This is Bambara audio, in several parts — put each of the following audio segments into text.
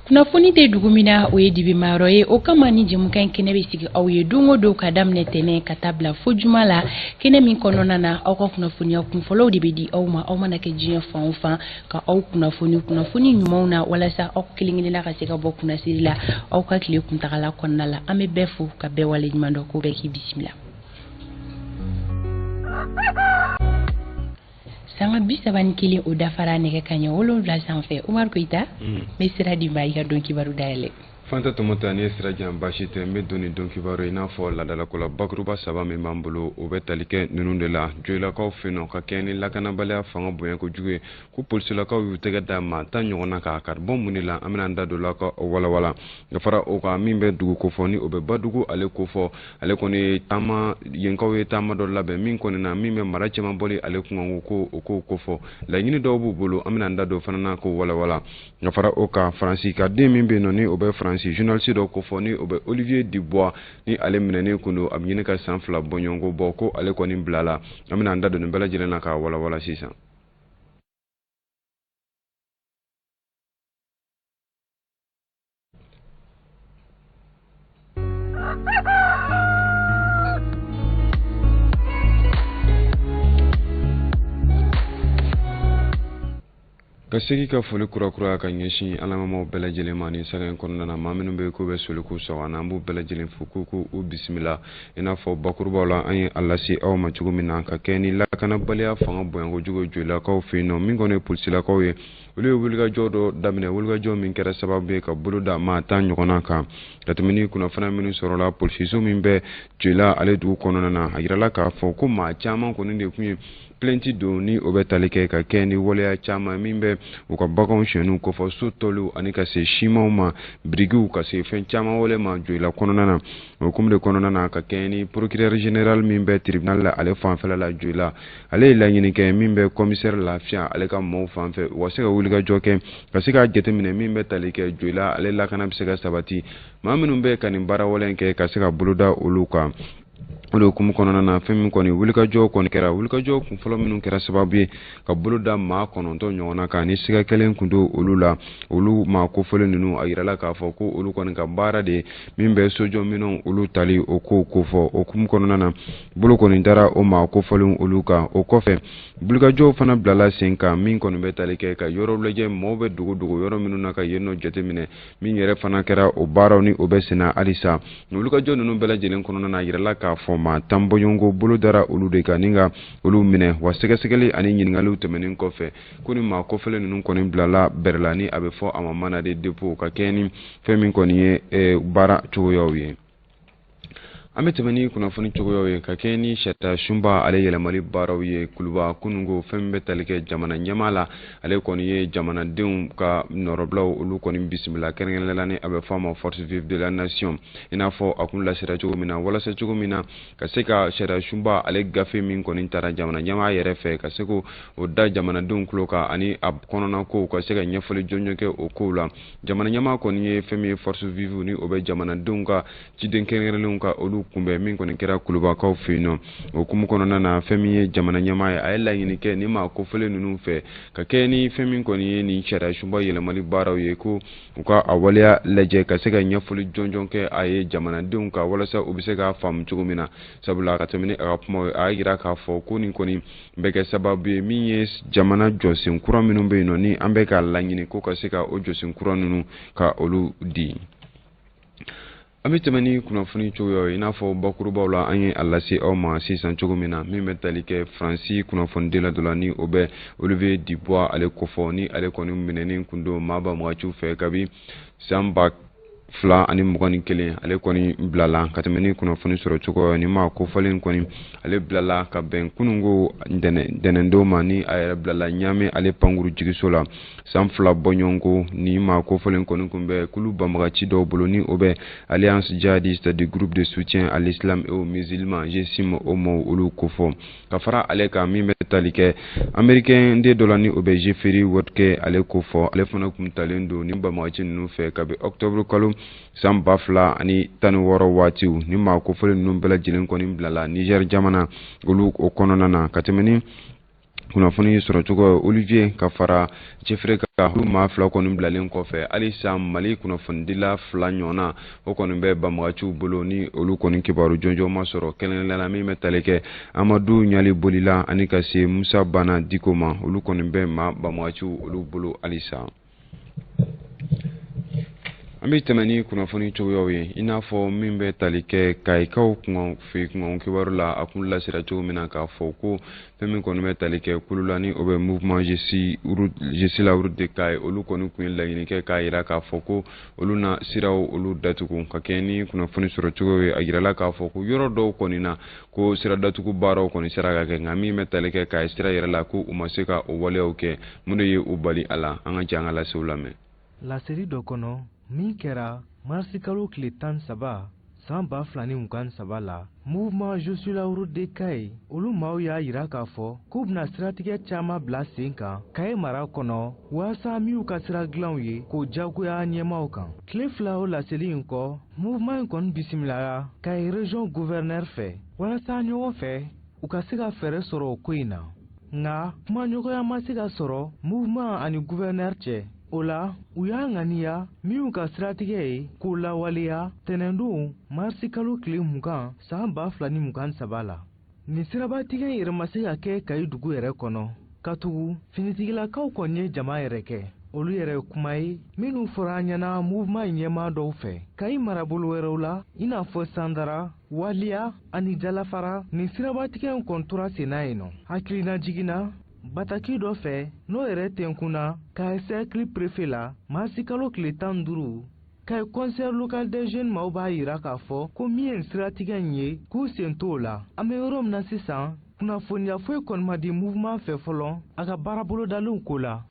Kunnafoni tɛ dugu min na, o ye dibimayɔrɔ ye. O kama ni jɛmukan in kɛnɛ bɛ sigi aw ye don o don, ka daminɛ tɛnɛn ka taa bila fo juma la, kɛnɛ min kɔnɔna na, aw ka kunnafoniya kunfɔlɔw de bɛ di aw ma, aw mana kɛ diɲɛ fan o fan, ka aw kunnafoni kunnafoni ɲumanw na, walasa aw kelen kelenna ka se ka bɔ kunnasiri la aw ka tile kuntagala kɔnɔna la. An bɛ bɛɛ fo ka bɛɛ waleɲuman dɔn, ko bɛɛ k'i bisimila. Sanga 31, o dafara nɛgɛ kaɲɛ 7 sanfɛ. Umaru Koyita, n bɛ sira di ma, i ka don kibaru dayɛlɛ. Fanta Tɔmɔta, n'i ye sira jan, baasi tɛ. N bɛ don ni don kibaru i n'a fɔ laadalako la. Bakuruba saba min b'an bolo, o bɛ tali kɛ ninnu de la. Joyilakaw fɛ yen nɔ, ka kɛɲɛ ni lakanabaliya fanga bonya kojugu ye, ko polisilakaw y'u tɛgɛ da maa 10 ɲɔgɔn na k'a kari bɔ mun de la? An bɛna an da don la ka walawala. Ka fara o kan, min bɛ dugu kofɔ, ni o bɛ Badugu ale kofɔ, ale kɔni ye taama, yenkaw ye taama dɔ labɛn min kɔni na, min bɛ mara caman bɔli ale kunkanko ko o kow kofɔ. Laɲini dɔw b'u bolo, an bɛna an da don fana na k'o walawala. Ka fara o kan, Faransi ka den min bɛ yen nɔ, ni o bɛ Faransi journaliste dɔ kofɔ, ni o bɛ Olivier Dubois, ni ale minɛnen kun don, a bɛ ɲini ka san 2 bɔɲɔgɔnko bɔ, ko ale kɔni bilala. An bɛna an da don nin bɛɛ lajɛlen na k'a walawala sisan. Ka segin ka foli kurakura ka ɲɛsin alamamaw bɛɛ lajɛlen ma ni sanga in kɔnɔna na. Maa minnu bɛ k'u bɛ soli k'u sɔgɔ an b'u bɛɛ lajɛlen fo k'u k'u bisimila. I n'a fɔ bakurubaw la, an ye a lase aw ma cogo min na, ka kɛ ni lakanabaliya fanga bonya kojugu joyilakaw fɛ yen nɔ, min kɔni ye polisilakaw ye, olu ye wulikajɔ dɔ daminɛ, wulikajɔ min kɛra sababu ye ka bolo da maa 10 ɲɔgɔnna kan. Ka tɛmɛ ni kunnafoniya minnu sɔrɔla polisiso min bɛ Joyila ale dugu kɔnɔna na, a yirala k'a fɔ ko maa caman kɔni de tun ye plainte don, ni o bɛ tali kɛ ka kɛ ni waleya caman min bɛ u ka baganw sonyɛniw kofɔ, so tɔliw, ani ka se simanw ma, birikiw, ka se fɛn caman wɛrɛ ma Joyila kɔnɔna na. O hukumu de kɔnɔna na, ka kɛ ni procureur général min bɛ tribunal la ale fanfɛla la Joyila, ale ye laɲini kɛ min bɛ commissaire Lafiya ale ka maaw fanfɛ, u ka se ka wulikajɔ kɛ ka se k'a jateminɛ min bɛ tali kɛ Joyila ale lakana bɛ se ka sabati, maa minnu bɛ ka nin baara wale kɛ, ka se ka boloda olu kan. O de hukumu kɔnɔna na, fɛn min kɔni wulikajɔ kɔni kɛra, wulikajɔ kunfɔlɔ minnu kɛra sababu ye ka bolo da maa 9 ɲɔgɔnna kan, ni siga kelen kun don olu la. Olu maa kofɔlen ninnu, a yirala k'a fɔ ko olu kɔni ka baara de min bɛ sojɔminɛnw olu tali o kow kofɔ. O hukumu kɔnɔna na, bolo kɔni dara o maa kofɔlen olu kan. O kɔfɛ, wulikajɔw fana bilala sen kan min kɔni bɛ tali kɛ ka yɔrɔ lajɛ, maaw bɛ dogo dogo yɔrɔ minnu na, ka yen nɔ jateminɛ, min yɛrɛ fana kɛra o baaraw ni o bɛ senna halisa. Wulikajɔ ninnu bɛɛ lajɛlen kɔnɔna na, a yirala k'a fɔ maa 10 bɔɲɔgɔnko bolo dara olu de kan ni ka olu minɛ. Wa sɛgɛsɛgɛli ani ɲininkaliw tɛmɛnen kɔfɛ, ko ni maa kofɔlen ninnu kɔni bilala bɛrɛ la, ni a bɛ fɔ a ma mandat de dépôt, ka kɛɲɛ ni fɛn min kɔni ye baara cogoyaw ye. An bɛ tɛmɛ ni kunnafoni cogoyaw ye, ka kɛɲɛ ni sariya sunba ale yɛlɛmali baaraw ye Kuluba kununko. Fɛn min bɛ tali kɛ jamana ɲɛmaa la, ale kɔni ye jamanadenw ka nɔrɔbilaw olu kɔni bisimila, kɛrɛnkɛrɛnnenya la ni a bɛ fɔ a ma force vive de la nation, i n'a fɔ a kun lasera cogo min na, walasa cogo min na ka se ka sariya sunba ale gafe min kɔni taara jamana ɲɛmaa yɛrɛ fɛ, ka se k'o da jamanadenw tulo kan, ani a kɔnɔna kow ka se ka ɲɛfɔli jɔnjɔn kɛ o kow la. Jamana ɲɛmaa kɔni ye fɛn min ye force vive, ni o bɛ jamanadenw ka ciden kɛrɛnkɛrɛnlenw ka olu kunbɛn, min kɔni kɛra Kulubakaw fɛ yen nɔ. O hukumu kɔnɔna na, fɛn min ye jamana ɲɛmaa ye, a ye laɲini kɛ ni maa kofɔlen ninnu fɛ, ka kɛ ni fɛn min kɔni ye nin sariya sunba yɛlɛmali baaraw ye, ko u ka a waleya lajɛ, ka se ka ɲɛfɔli jɔnjɔn kɛ a ye jamanadenw ka, walasa u bɛ se k'a faamu cogo min na. Sabula ka tɛmɛ ni a ka kumaw ye, a y'a jira k'a fɔ ko nin kɔni bɛ kɛ sababu ye min ye jamana jɔsen kura minnu bɛ yen nɔ, ni an bɛ k'a laɲini ko ka se ka o jɔsen kura ninnu ka olu di. An bɛ tɛmɛ ni kunnafoni cogoyaw ye. I n'a fɔ bakurubaw la, an ye a lase aw ma sisan cogo min na, min bɛ tali kɛ Faransi kunnafonidila dɔ la, ni o bɛ Olivier Dubois ale kofɔ, ni ale kɔni minɛnen kun don maa banbagaciw fɛ kabi san 2021, ale kɔni bilala. Ka tɛmɛ ni kunnafoni sɔrɔ cogo, ni maa kofɔlen kɔni ale bilala ka bɛn kununko ntɛnɛndon ma, ni a yɛrɛ bilala Ɲame ale pankuru jigiso la. San 2 bɔɲɔgɔnko, ni maa kofɔlen kɔni kun bɛ kulu banbagaci dɔw bolo, ni o bɛ Alliance djihadiste du groupe de soutien à l'islam et aux musulmans GSIM, o maaw olu kofɔ. Ka fara ale kan, min bɛ tali kɛ américain den dɔ la, ni o bɛ Jeffrey Woodke ale kofɔ, ale fana kun talen don ni banbagaci ninnu fɛ kabi octobre kalo san 2016 waatiw. Ni maa kofɔlen ninnu bɛɛ lajɛlen kɔni bilala Niger jamana olu o kɔnɔna na. Ka tɛmɛ ni Kunnafoni sɔrɔcogo Olivier ka fara Jeffrey kan, olu maa fila kɔni bilalen kɔfɛ, halisa Mali kunnafonidila fila ɲɔgɔnna o kɔni bɛ banbagaciw bolo, ni olu kɔni kibaru jɔnjɔn ma sɔrɔ, kɛrɛnkɛrɛnnenya la min bɛ tali kɛ Amadu Ɲali Bolila ani ka se Musa Bana Diko ma. Olu kɔni bɛ maa banbagaciw olu bolo halisa. An bɛ tɛmɛ ni kunnafoni cogoyaw ye, i n'a fɔ min bɛ tali kɛ Kayikaw fɛ kunkan kibaru la. A kun lasera cogo min na k'a fɔ ko fɛn min kɔni bɛ tali kɛ kulu la, ni o bɛ mouvement Je suis la route de Kayes, olu kɔni tun ye laɲini kɛ k'a jira k'a fɔ ko olu na siraw olu datugu. Ka kɛ ni kunnafoni sɔrɔ cogo ye, a jirala k'a fɔ ko yɔrɔ dɔw kɔni na, ko sira datugu baaraw kɔni sera ka kɛ, nka min bɛ tali kɛ Kayi sira yɛrɛ la, ko u ma se ka o waleyaw kɛ. Mun de ye u bali a la? An ka jɛ an ka lasew lamɛn. Laseli dɔ kɔnɔ min kɛra marisikalo tile 13 san 2023 la, Mouvement Je suis la route de Kayes, olu maaw y'a yira k'a fɔ k'u bɛna siratigɛ caman bila sen kan Kaye mara kɔnɔ, walasa min y'u ka sira dilanw ye k'o jagoya ɲɛmaaw kan. Tile 2 o laseli in kɔ, mouvement in kɔni bisimilara Kaye région gouverneur fɛ, walasa ɲɔgɔn fɛ u ka se ka fɛɛrɛ sɔrɔ o ko in na. Nka kumaɲɔgɔnya ma se ka sɔrɔ mouvement ani gouverneur cɛ. O la, u y'a ŋaniya min y'u ka siratigɛ ye k'o lawaleya tɛnɛndon marisikalo tile 20 san 2023 la. Nin sirabatigɛ in yɛrɛ ma se ka kɛ Kayi dugu yɛrɛ kɔnɔ, katugu finitigilakaw kɔni ye jama yɛrɛ kɛ. Olu yɛrɛ ye kuma ye minnu fɔra an ɲɛna mouvement in ɲɛmaa dɔw fɛ. Kayi marabolo wɛrɛw la, i n'a fɔ Sandara, Waliya ani Jalafara, nin sirabatigɛ in kɔni tora senna yen nɔ. Hakilina jiginna bataki dɔ fɛ, n'o yɛrɛ tɛnkunna Kayi cercle préfet la marisikalo tile 15. Kayi conseil local des jeunes maaw b'a yira k'a fɔ ko min ye nin siratigɛ in ye, k'u sen t'o la. An bɛ yɔrɔ min na sisan, kunnafoniya foyi kɔni ma di mouvement fɛ fɔlɔ a ka baara bolodalenw ko la.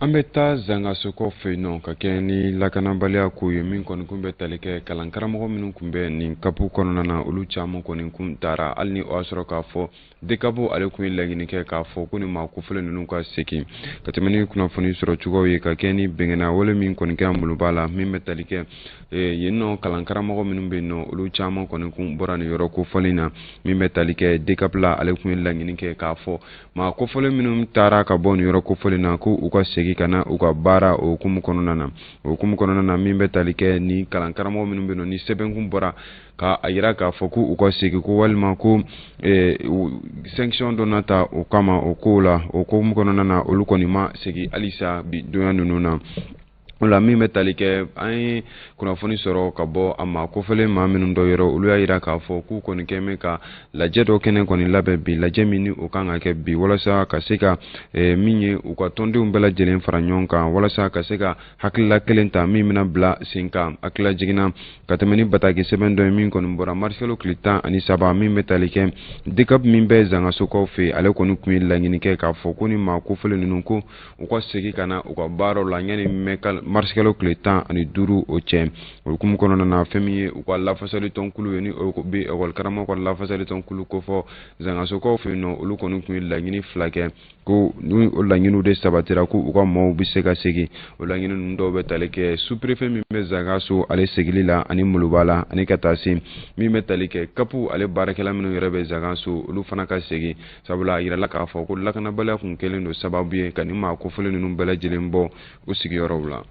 An bɛ taa Zangasoko fɛ yen nɔ, ka kɛ ni lakanabaliya ko ye min kɔni kun bɛ tali kɛ kalankaramɔgɔ minnu tun bɛ nin CAP kɔnɔna na, olu caman kɔni kun taara, hali ni o y'a sɔrɔ k'a fɔ DCAP ale tun ye laɲini kɛ k'a fɔ ko ni maa kofɔlen ninnu ka segin. Ka tɛmɛ ni kunnafoni sɔrɔ cogoyaw ye, ka kɛ ni bɛnkɛnɛ wale min kɔni kɛra Muluba la, min bɛ tali kɛ yen nɔ, kalankaramɔgɔ minnu bɛ yen nɔ, olu caman kɔni kun bɔra nin yɔrɔ kofɔlen na. Min bɛ tali kɛ DCAP la, ale tun ye laɲini kɛ k'a fɔ maa kofɔlen minnu taara ka bɔ nin yɔrɔ kofɔlen na, ko u ka segin ka na u ka baara o hukumu kɔnɔna na. O hukumu kɔnɔna na, min bɛ tali kɛ ni kalankaramɔgɔ minnu bɛ yen nɔ, ni sɛbɛnkun bɔra ka a yira k'a fɔ ko u ka segin, ko walima ko sanction dɔ na ta o kama o kow la, o hukumu kɔnɔna na, olu kɔni ma segin halisa bi donya ninnu na. O la, min bɛ tali kɛ, an ye kunnafoni sɔrɔ ka bɔ a ma kofɔlen maa minnu dɔ yɔrɔ, olu y'a yira k'a fɔ k'u kɔni kɛn bɛ ka lajɛ dɔ kɛnɛ kɔni labɛn bi, lajɛ min ni o kan ka kɛ bi, walasa ka se ka min ye u ka tɔndenw bɛɛ lajɛlen fara ɲɔgɔn kan, walasa ka se ka hakilila kelen ta min bɛna bila sen kan. Hakilila jiginna ka tɛmɛ ni bataki sɛbɛn dɔ ye min kɔni bɔra marisikalo tile 13, min bɛ tali kɛ DCAP min bɛ Zangasokaw fɛ, ale kɔni tun ye laɲini kɛ k'a fɔ ko ni maa kofɔlen ninnu, ko u ka segin ka na u ka baaraw la yanni marisikalo tile 15 o cɛ. O hukumu kɔnɔna na, fɛn min ye u ka lafasali tɔnkulu ye, ni o bɛ ekɔli karamɔgɔ ka lafasali tɔnkulu kofɔ Zangasokaw fɛ yen nɔ, olu kɔni tun ye laɲini fila kɛ, ko ni o laɲiniw de sabatira, ko u ka maaw bɛ se ka segin. O laɲini ninnu dɔw bɛ tali kɛ sous-préfet min bɛ Zangaso, ale segili la ani Muluba la, ani ka taa se min bɛ tali kɛ CAP ale baarakɛla minnu yɛrɛ bɛ Zangaso, olu fana ka segin, sabula a yirala k'a fɔ ko lakanabaliya kun kɛlen don sababu ye ka nin maa kofɔlen ninnu bɛɛ lajɛlen bɔ u sigiyɔrɔw la.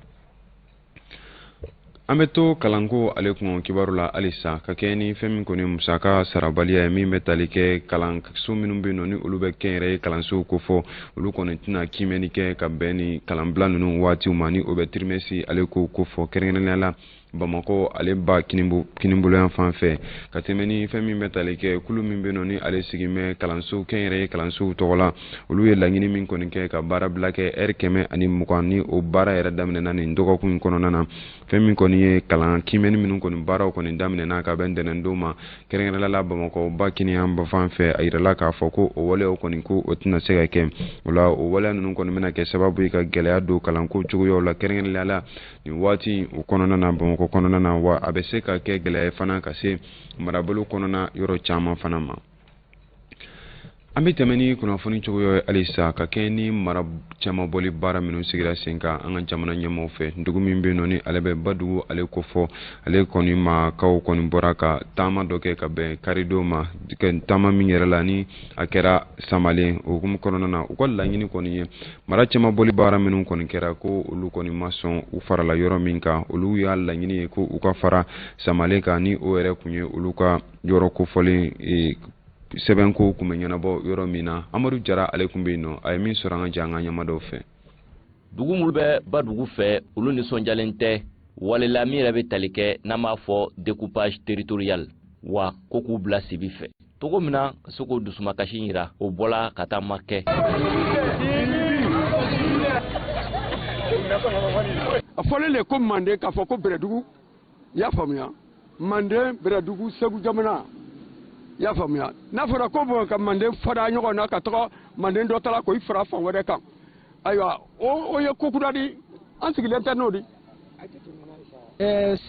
An bɛ to kalanko ale kun kibaru la halisa, ka kɛ ni fɛn min kɔni musaka sarabaliya ye, min bɛ tali kɛ kalanso minnu bɛ yen nɔ, ni olu bɛ kɛnyɛrɛye kalansow kofɔ, olu kɔni tɛna kiimɛni kɛ ka bɛn ni kalanbila ninnu waatiw ma, ni o bɛ trimestre ale ko kofɔ, kɛrɛnkɛrɛnnenya la Bamakɔ ale ba kinibolo yan fan fɛ. Ka tɛmɛ ni fɛn min bɛ tali kɛ kulu min bɛ yen nɔ, ni ale sigin bɛ kalanso kɛnyɛrɛye kalansow tɔgɔ la, olu ye laɲini min kɔni kɛ ka baarabila kɛ ɛri 120, ni o baara yɛrɛ daminɛna nin dɔgɔkun in kɔnɔna na. Fɛn min kɔni ye kalan kiimɛni minnu kɔni baaraw kɔni daminɛna ka bɛn ntɛnɛndon ma, kɛrɛnkɛrɛnnenya la Bamakɔ ba kini yan fan fɛ, a yirala k'a fɔ ko o waleyaw kɔni, ko o tɛna se ka kɛ. O la, o waleya ninnu kɔni bɛna kɛ sababu ye ka gɛlɛya don kalanko cogoyaw la, kɛrɛnkɛrɛnnenya la nin waati o kɔnɔna na Bamakɔ kɔnɔna na, wa a bɛ se ka kɛ gɛlɛya ye fana ka se marabolo kɔnɔna yɔrɔ caman fana ma. An bɛ tɛmɛ ni kunnafoni cogoya ye halisa ka kɛɲɛ ni mara cɛmabɔli baara minnu sigira sen kan an ka jamana ɲɛmaaw fɛ. Dugu min bɛ yen nɔ ni ale bɛ Badugu ale kofɔ, ale kɔni maakaw kɔni bɔra ka taama dɔ kɛ ka bɛn karidon ma, taama min yɛrɛ la ni a kɛra Samalen. O hukumu kɔnɔna na, u ka laɲini kɔni ye mara cɛmabɔli baara minnu kɔni kɛra, ko olu kɔni ma sɔn u farala yɔrɔ min kan. Olu y'a laɲini ye ko u ka fara Samalen kan, ni o yɛrɛ kun ye olu ka yɔrɔ kofɔlen sɛbɛnko kun bɛ ɲɛnabɔ yɔrɔ min na. Amadu Jara ale kun bɛ yen nɔ, a ye min sɔrɔ, an ka jɛ an ka ɲɛma fɛ. Dugu minnu bɛ Badugu fɛ, olu nisɔndiyalen tɛ walela min yɛrɛ bɛ tali kɛ n'an b'a fɔ découpage territorial wa, ko k'u bila Sibi fɛ togo min na, ka se k'o dusumakasi yira. O bɔla ka taa ma kɛ. A fɔlen de ko Manden, k'a fɔ ko Bɛrɛdugu, i y'a faamuya, Manden, Bɛrɛdugu, Segu jamana, i y'a faamuya. N'a fɔra ko bɔn ka Manden fara ɲɔgɔn na, ka taga Manden dɔ tala k'o fara fan wɛrɛ kan, ayiwa, o ye ko kura di, an sigilen tɛ n'o di.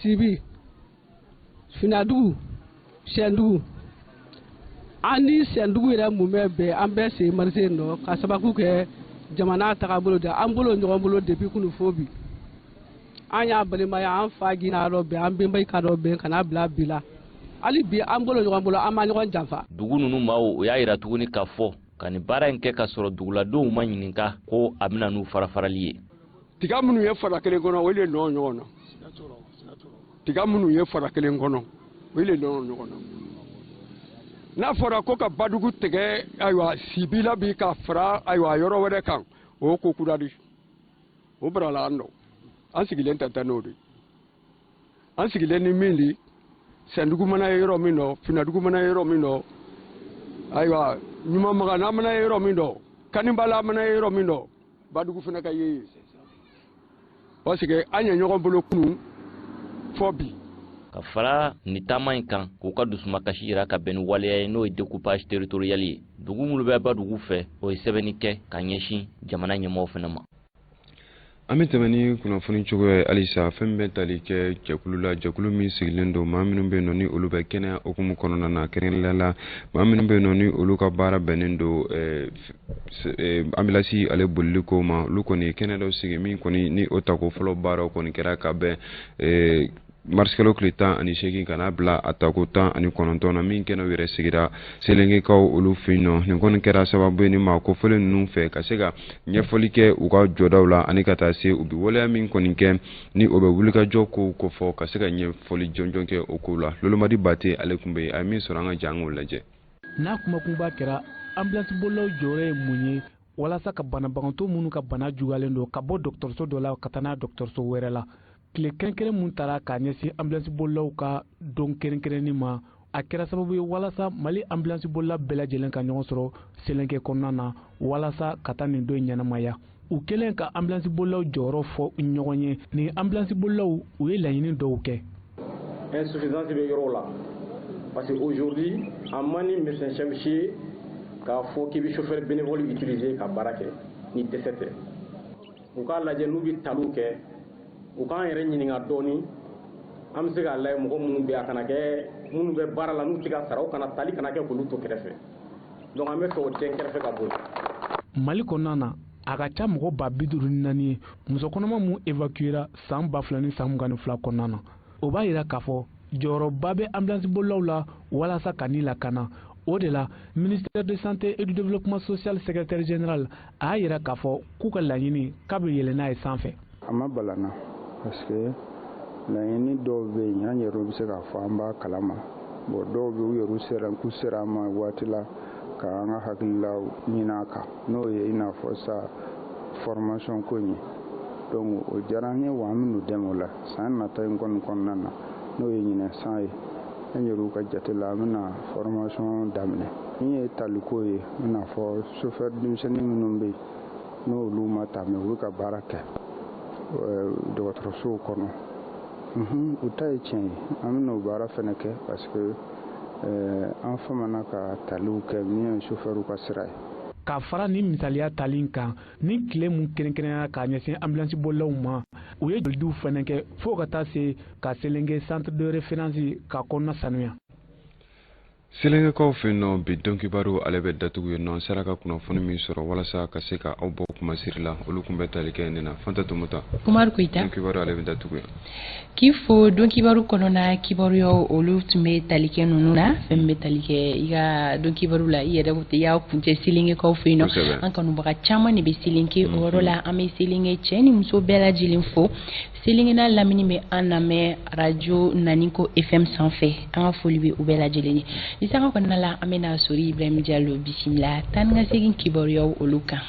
Sibi, Finadugu, Sɛndugu, an ni Sɛndugu yɛrɛ mun bɛ bɛn, an bɛɛ sen marise nɔ ka sababu kɛ jamana tagabolo de an bolo ɲɔgɔn bolo depuis kunu fo bi. An y'a balimaya, an fa gina dɔ bɛn, an bɛnbaw ka dɔ bɛn ka n'a bila bi la. Hali bi an bolo ɲɔgɔn bolo, an ma ɲɔgɔn janfa. Dugu ninnu maaw, o y'a yira tuguni k'a fɔ ka nin baara in kɛ ka sɔrɔ duguladenw ma ɲininka, ko a bɛna n'u farafarali ye. Tiga minnu ye fara kelen kɔnɔ, o de nɔ ɲɔgɔn na. Tiga minnu ye fara kelen kɔnɔ, o de nɔ ɲɔgɔn na. N'a fɔra ko ka Badugu tigɛ, ayiwa, Sibi la bi ka fara, ayiwa, yɔrɔ wɛrɛ kan, o ko kura di, o barala an dɔn. An sigilen tɛ taa n'o de, an sigilen ni min di, Sɛndugu mana ye yɔrɔ min dɔ, Finadugu mana ye yɔrɔ min dɔ, ayiwa, Ɲumanmaga n'a mana ye yɔrɔ min dɔ, Kanibala mana ye yɔrɔ min dɔ, Badugu fana ka ye yen, parce que an ye ɲɔgɔn bolo kunun fɔ bi. Ka fara nin taama in kan k'u ka dusumakasi yira ka bɛn ni waleya ye, n'o ye découpage territorial ye, dugu minnu bɛ Badugu fɛ, o ye sɛbɛnni kɛ ka ɲɛsin jamana ɲɛmɔgɔw fana ma. An bɛ tɛmɛ ni kunnafoni cogoya ye halisa. Fɛn min bɛ tali kɛ jɛkulu la, jɛkulu min sigilen don maa minnu bɛ yen nɔ ni olu bɛ kɛnɛya hukumu kɔnɔna na, kɛrɛnkɛrɛnnenya la maa minnu bɛ yen nɔ ni olu ka baara bɛnnen don ambulance ale bolili ko ma, olu kɔni ye kɛnɛ dɔ sigi min kɔni ni o tako fɔlɔ baaraw kɔni kɛra ka bɛn marisikalo tile 18 ka n'a bila a tako 19 na, min kɛnɛw yɛrɛ sigira Selenkekaw olu fɛ yen nɔ. Nin kɔni kɛra sababu ye ni maa kofɔlen ninnu fɛ ka se ka ɲɛfɔli kɛ u ka jɔdaw la, ani ka taa se u bɛ waleya min kɔni kɛ ni o bɛ wulikajɔ kow kofɔ, ka se ka ɲɛfɔli jɔnjɔn kɛ o kow la. Lolomadi Bate ale tun bɛ yen, a ye min sɔrɔ, an ka jɛ an k'o lajɛ. N'a kumakunba kɛra ambulance bolilaw jɔyɔrɔ ye mun ye walasa ka banabagatɔ minnu ka bana juguyalen don ka bɔ dɔgɔtɔrɔso dɔ la ka taa n'a dɔgɔtɔrɔso wɛrɛ la. Tile kɛrɛnkɛrɛn mun taara k'a ɲɛsin ambulance bolilaw ka don kɛrɛnkɛrɛnnin ma, a kɛra sababu ye walasa Mali ambulance bolila bɛɛ lajɛlen ka ɲɔgɔn sɔrɔ Selenke kɔnɔna na walasa ka taa nin don ɲɛnamaya. U kɛlen ka ambulance bolilaw jɔyɔrɔ fɔ ɲɔgɔn ye, nin ambulance bolilaw, u ye laɲini dɔw kɛ. Insuffisance bɛ yɔrɔw la, parce que aujourd'hui a man ni médecin chef ye k'a fɔ k'i bɛ chauffeur bénévole utiliser ka baara kɛ ni dɛsɛ tɛ. U k'a lajɛ, n'u bɛ taliw kɛ, u k'an yɛrɛ ɲininka dɔɔni. An bɛ se k'a lajɛ mɔgɔ minnu bɛ, a kana kɛ minnu bɛ baara la n'u tɛ ka sara, o kana tali kana kɛ k'olu to kɛrɛfɛ. Donc an bɛ fɛ o den kɛrɛfɛ ka bɔ yen. Mali kɔnɔna na, a ka ca mɔgɔ 54 000 ye muso kɔnɔma mun évacuera san 2022 kɔnɔna na. O b'a yira k'a fɔ jɔyɔrɔba bɛ ambulance bolilaw la walasa ka ni lakana. O de la, ministère de Santé et du Développement social secrétaire général a y'a yira k'a fɔ k'u ka laɲini k'a bɛ yɛlɛn n'a ye sanfɛ. A ma balana, parce que laɲini dɔw bɛ yen, an yɛrɛ bɛ se k'a fɔ an b'a kalama. Bon, dɔw bɛ u yɛrɛ sera k'u sera an ma waati la k'an ka hakililaw ɲini a kan, n'o ye i n'a fɔ sa formation ko in ye. Donc o diyara an ye wa, an bɛ n'u dɛmɛ o la san nata in kɔni kɔnɔna na, n'o ye ɲinɛ san ye. An yɛrɛw ka jate la, an bɛna formation daminɛ. Min ye taliko ye, i n'a fɔ chauffeur denmisɛnnin minnu bɛ yen n'olu ma ta, mais u bɛ ka baara kɛ dɔgɔtɔrɔsow kɔnɔ, u ta ye tiɲɛ ye, an bɛna o baara fana kɛ, parce que an famana ka taliw kɛ min ye chauffeur ka sira ye. Ka fara ni misaliya tali kan, ni tile mun kɛrɛnkɛrɛnnenya k'a ɲɛsin ambulance bolilaw ma, u ye jolidiw fana kɛ fo ka taa se ka Selenke centre de référence ka kɔnɔna sanuya. Selengekaw fɛ yen nɔ, bi donkibaru ale bɛ datugu yen nɔ. N sera ka kunnafoni min sɔrɔ walasa ka se ka aw bɔ kumasiri la, olu tun bɛ tali kɛ nin na. Fanta Tomota. Umaru Koyita. Donkibaru ale bɛ datugu yan. K'i fo. Donkibaru kɔnɔna kibaruyaw, olu tun bɛ tali kɛ ninnu na. Fɛn min bɛ tali kɛ i ka donkibaru la, i yɛrɛ i y'a kuncɛ Selengekaw fɛ yen nɔ. An kanubaga caman de bɛ Selenge o yɔrɔ la. An bɛ Selenge cɛ ni muso bɛɛ lajɛlen fo. Selenge n'a lamini bɛ an lamɛn arajo Naninko FM sanfɛ. An ka foli bɛ u bɛɛ lajɛlen ye. Ni sanga kɔnɔna la, an bɛna Sori Ibrahim Jalo bisimila taa ni ka segin kibaruyaw olu kan.